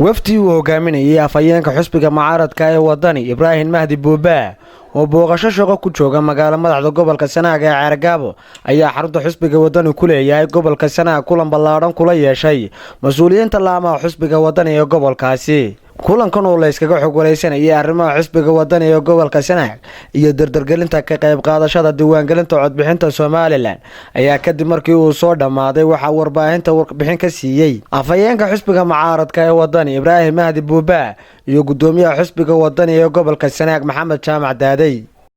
Wafdi uu hogaaminayay afhayeenka xusbiga mucaaradka ee Wadani, Ibraahim Mahdi Buubaa, oo booqasho shaqo ku jooga magaalo madaxda gobolka Sanaag ee Ceergaabo, ayaa xarunta xusbiga Wadani ku leeyahay gobolka Sanaag kulan ballaadhan kula yeeshay mas-uuliyiinta laamaha xusbiga Wadani ee gobolkaasi. Kulankan oo la iskaga xog wareysanayay arrimaha xusbiga Wadani ee gobolka Sanaag iyo dardargelinta ka qayb qaadashada diiwaangelinta codbixinta Somaliland ayaa kadib markii uu soo dhammaaday waxaa warbaahinta warbixin ka siiyey afhayeenka xusbiga mucaaradka ee Wadani, Ibraahim Mahdi Buubaa, iyo gudoomiyaha xusbiga Wadani ee gobolka Sanaag, Maxamed Jaamac Daadey.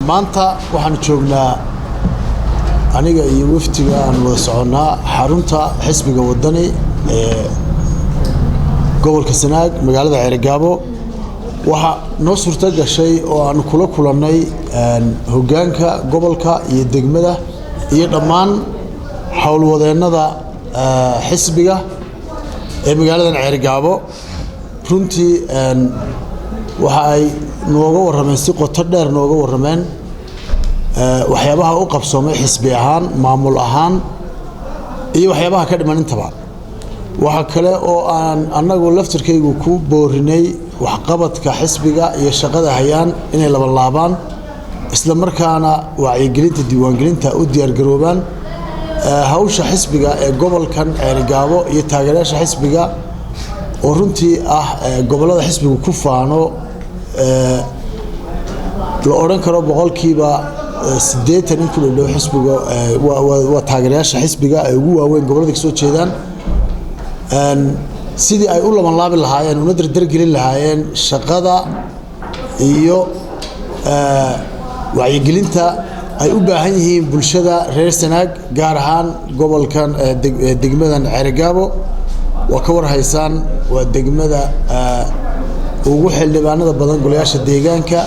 Maanta waxaanu joognaa, aniga iyo wafdiga aan wada soconnaa, xarunta xisbiga Wadani ee gobolka Sanaag, magaalada Ceerigaabo. Waxaa noo suurto gashay oo aanu kula kulannay hoggaanka gobolka iyo degmada iyo dhammaan howlwadeennada xisbiga ee magaaladan Ceerigaabo. Runtii waxa ay nooga warrameen, si qoto dheer nooga warrameen, waxyaabaha u qabsoomay xisbi ahaan, maamul ahaan iyo waxyaabaha ka dhiman intaba. Waxaa kale oo aan annagu laftirkaygu ku boorinay waxqabadka xisbiga iyo shaqada hayaan inay labanlaabaan, isla markaana wacyigelinta diiwaangelinta u diyaargaroobaan. Hawsha xisbiga ee gobolkan Ceerigaabo iyo taageerayaasha xisbiga, oo runtii ah gobollada xisbigu ku faano, la odhan karo 80% in ku dhodhow xisbiga waa taageerayaasha xisbiga ay ugu waaweyn gobollada ka soo jeedaan, sidii ay u labanlaabi lahaayeen una dardargelin lahaayeen shaqada iyo wacyigelinta ay u baahan yihiin bulshada reer Sanaag, gaar ahaan gobolkan, degmadan Ceerigaabo. Waa ka war haysaan, waa degmada ugu xildhibaanada badan golayaasha deegaanka.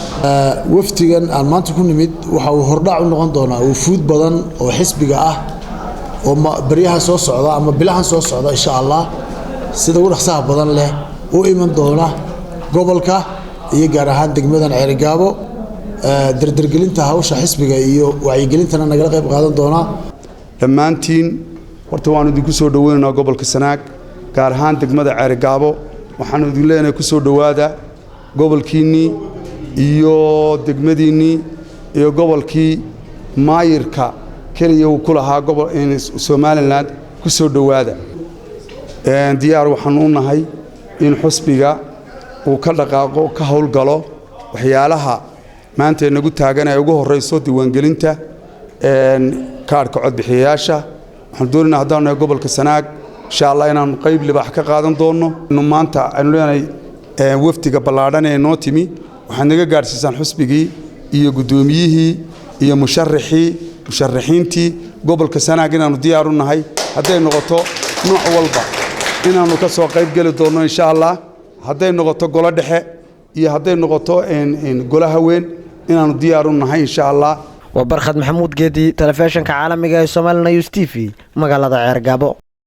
Wafdigan aan maanta ku nimid waxa uu hordhac u noqon doonaa wufuud badan oo xisbiga ah oo baryahan soo socda ama bilahan soo socda, insha Allah, sida ugu dhaqsaha badan leh u iman doona gobolka iyo gaar ahaan degmadan Ceerigaabo, dardargelinta hawsha xisbiga iyo wacyigelintana nagala qayb qaadan doonaa. Dhammaantiin horta waannu idinku soo dhoweynaynaa gobolka Sanaag, gaar ahaan degmada Ceerigaabo. Waxaannu idin leenahay ku soo dhowaada gobolkiinnii iyo degmadiinnii iyo gobolkii maayirka keliya uu ku lahaa gobol Somaliland. Ku soo dhowaada. Diyaar waxaannu u nahay in xusbiga uu ka dhaqaaqo, ka howlgalo waxyaalaha maanta inagu taagan ay ugu horrayso diiwaangelinta kaadhka codbixiyayaasha. Waxaanu doonaynaa, haddaanu nahay gobolka Sanaag, insha Allah inaannu qayb libaax ka qaadan doonno. Maanta aynu leenahay wafdiga ballaadhan ee noo timi, waxaad naga gaadhsiisaan xusbigii iyo guddoomiyihii iyo musharaxii, musharaxiintii gobolka Sanaag inaannu diyaar u nahay, hadday noqoto nooc walba inaannu ka soo qayb geli doonno, insha Allah, hadday noqoto golo dhexe iyo hadday noqoto golo haween, inaannu diyaar u nahay, insha Allah. Waa Barkhad Maxamuud Geedi, telefishinka caalamiga ee Somali News TV, magaalada Ceergaabo.